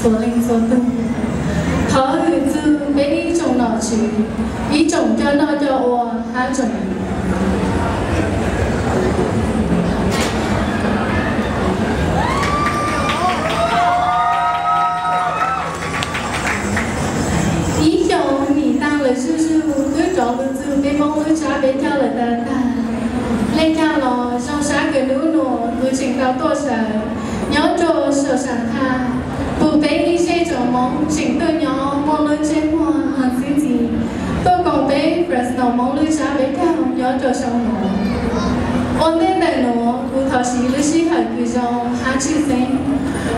txhua leej txhua tug. Thov hwm txug peb ib tsoom nom tswv, ib tsoom coj noj coj ua hab tsoom Ib xyoos nim taag lawm zuj zug, twb rov lug txug peb Moob lub tsab peb caug lawm tag tag. Le caag los zoo sab kws nub nuav kuv tseem tau tuaj sawv nyob rua saum Saam Thaj, pum peb ib zej tsoom Moob tseem tuaj nyob muaj lub ntsej muag ntxim ntxim, tuaj koom peb Fresno Moob lub tsab peb caug nyob rua xyoo nuav. Ua ntej ntawm nuav kuv thov siv lub sij hawm kws zoo hab tshwj xeeb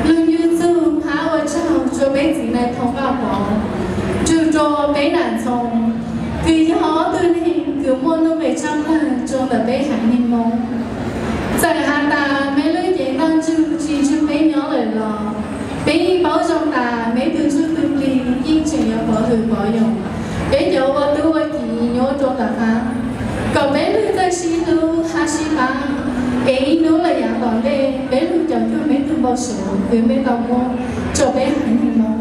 lug ncu txug hab ua tsaug rua peb txiv nais Thoo Vaj Pov, nrug rua peb nam Ntxhoo, kws yog ob tug neeg kws muaj nuj nqes tshaj plawg rua ntawm peb haiv neeg Moob. Txawm has tas meb lub cev ntaj ntsug tsis nrug peb nyob lawm los, peb yeej paub zoo tas meb tug ntsuj tug plig yeej tseem yuav pov hwm pov yoos peb cov ua tub ua kiv nyob rua tom qab, kom peb lug txawj sib hlub hab sib pab, es ib hnub lawm yav tom ntej peb lug caum cuag meb tug npau suav kws meb tau muab rua peb haiv neeg Moob.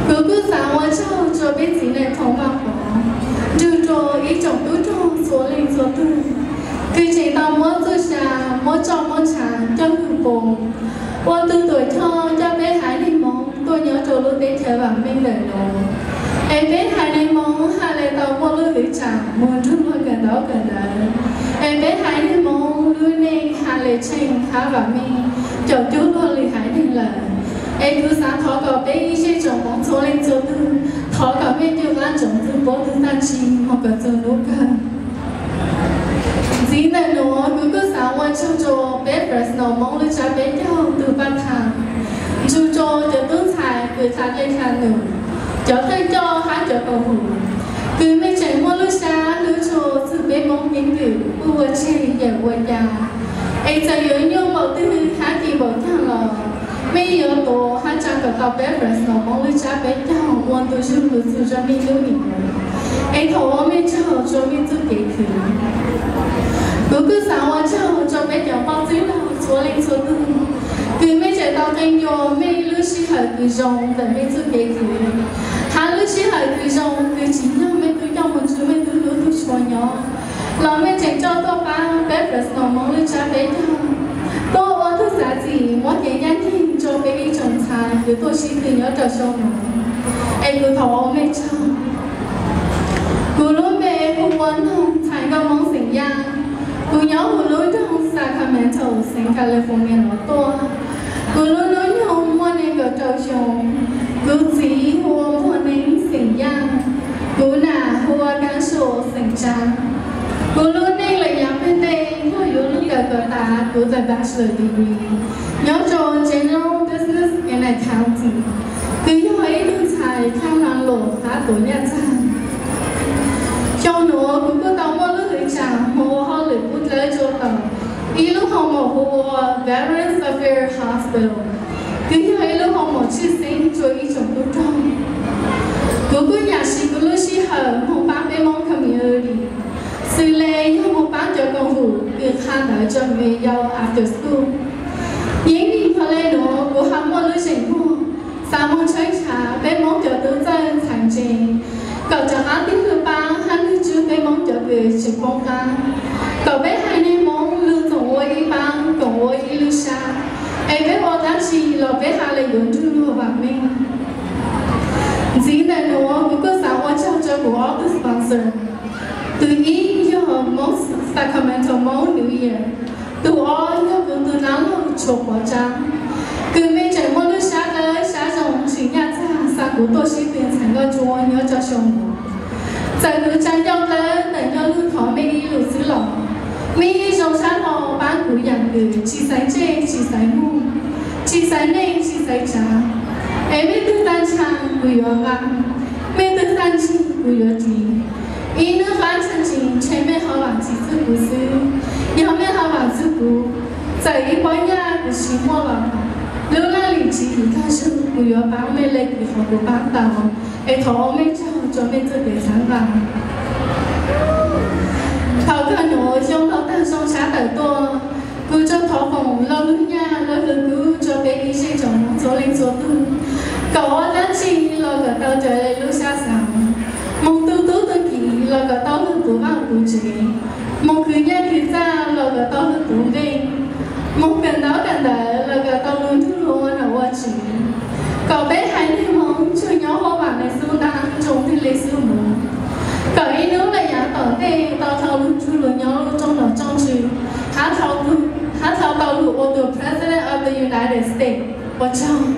Kuv kuj xaav ua tsaug rua peb txiv nais Thoo Vaj Pov, nrug rua ib tsoom tub rog txhua leej txhua tug, kws tseem tau muab txuj sa, muab roj muab ntsha coj lug poo, ua tug tuam choj coj peb haiv neeg Moob tuaj nyob rua lub teb chaws vam meej ntawm nuav. Es peb haiv neeg Moob ha le tau muaj lub hwv tsaam moog nrug luag kawm ntaub kawm ntawv, es peb haiv neeg Moob lub neej ha le tsheej hab vam meej caum cuag luag lwm haiv neeg lawm. Es kuv xaav thov kom peb ib zej tsoom Moob txhua leej txhua tug, thov kom mej coj qab ntsoov txug puab tug tag ntsig moog kom txug nub kawg. Ntxiv ntawm nuav kuv kuj xaav ua tsaug rua peb Fresno Moob lub tsab peb caug tug paj tham, nrug rua cov tub ntxhais kws txha dlej txha num, cov thawj coj hab cov koom haum, kws mej tseem muaj lub sab hlub tshua txug peb Moob keeb kwm kuj ua tshwj yam ua ca. Es txawm yuav nyuaj npaum twg hab kis npaum caag los, mej yuav tuav hab tsaa kom tau peb Fresno Moob lub tsab peb caug ua ntu zug lug txug zog mej lub nim nuav. Es thaum ub mej tsaug rua mej txuj kev khwv. Kuv kuj xaav ua tsaug rua peb cov poj txwb laug txhua leej txhua tug, kws mej tseem tau qee ncua mej lub sij hawm kws zoo ntawm mej txuj kev khwv, hab lub sij hawm kws zoo kws tsim nyog mej tug coj moog tsua mej tug hlub tug tshua nyob, los mej tseem coj tuaj pab peb Fresno Moob lub tsab peb caug, tuaj ua tug xav txim muab kev ncaj nceeg rua peb ib tsoom ntxhais kws tuaj sib tw nyob rua xyoo nuav. Es kuv thov ua mej tsaug. Kuv lub npe hu ua Noog, txhais nkauj Moob xeem Yaj. Kuv nyob huv lub nroog Sacramento, xeev California nuav tuaj. Kuv lub hnub nyoog muaj neeg nkaum rau xyoo. Kuv txiv hu ua Npuag Neeb xeem Yaj. Kuv nam hu ua Kaab Sua xeem Tsaab. Kuv lub neej lawm yav peg tej yog yuav lug kawm kom tas kuv txais bachelor degree nyob rua General Business and Accounting, kws yog ib tug ntxhais thaaj hla luam hab tuav nyaj txag. Xyoo nuav kuv kuj tau muaj lub hwv tsaam moog ua hauj lwm pub dlawb rua tom ib lub hoos maum hu ua Veterans Affairs Hospital, kws yog ib lub hoos maum tshwj xeeb rua ib tsoom tub rog. Kuv kuj nyam siv kuv lub sij hawm moog paab peb Moob community, xws le yog moog paab cov koom haum kws qha ntawv rua me nyuam yaus after school. Yeeb ib nyuag le nuav kuv ha muaj lub zeem muag xaav moog tshawb nrhav peb Moob cov tub txawj ntxhais ntse, kom rov qaab tib lug paab hab lug tswb peb Moob cov kws tseem poob qaab, kom peb haiv neeg Moob lug txoom ua ib paab koom ua ib lub sab, es peb ua dlaab tsi los peb ha le yuav nrug luag vam meej. Ntxiv ntawm nuav kuv kuj xaav ua tsaug rua kuv ob tug sponsor. Tug ib yog Moob Sacramento Moob New Year, tug ob yog kuv tug nab laug Tshuas Pov Tsaab, kws mej tseem muaj lub sab dawb sab zoo tsim nyaj txag xa kuv tuaj sib tw ntxhais nkauj ntsuab nyob rua xyoo nuav. Txawm kuv tsaa ncauj dlawb ntawm nyob lug thov mej ib lus xwb los, mej yeej zoo sab hlo paab kuv yaam kws tsis xaiv ntsej tsis xaiv muag, tsis xaiv neej tsis xaiv tsaav. Es mej tug tag nrho kuv yuav nqa, mej tug tag nrho kuv yuav ris. Ib hnub qaab tshee tsis ntshe mej ho vaam tsis txug kuv xwb, yog mej ho vaam txug kuv, txawm ib pob nyaj kuv tsis muaj los, lub laj lim tswv yim taag zug kuv yuav paab mej le kws qhov kuv paab tau. Es thov ua mej tsaug rua mej txuj kev xaav nqa. Thaum kawg nuav xyoo laug taag zoo tshab tawm tuaj, kuv tsuas thov Foom lauj lub nyaj lub lwg kub rua peb ib zej tsoom Moob txhua leej txhua tug, kom ua dlaab tsi los kom tau raws le lub sab xaav, moog tu tub tu kiv los kom tau lug puv vaaj puv tsev, moog khwv nyaj khwv txaj los kom tau lug puv npeej, moog kawm ntaub kawm ntawv los kom tau lug nrug lug ua nom ua tswv, kom peb haiv neeg Moob tsuas nyob huv vaam le xub ntaab, ntsoo twg le xub muv, kom ib nub le yaav tom ntej tau dhau lug nrug lug nyob lub rooj nom rooj tswv, hab dhau tau lug ua tus President of the United States. Ua tsaug.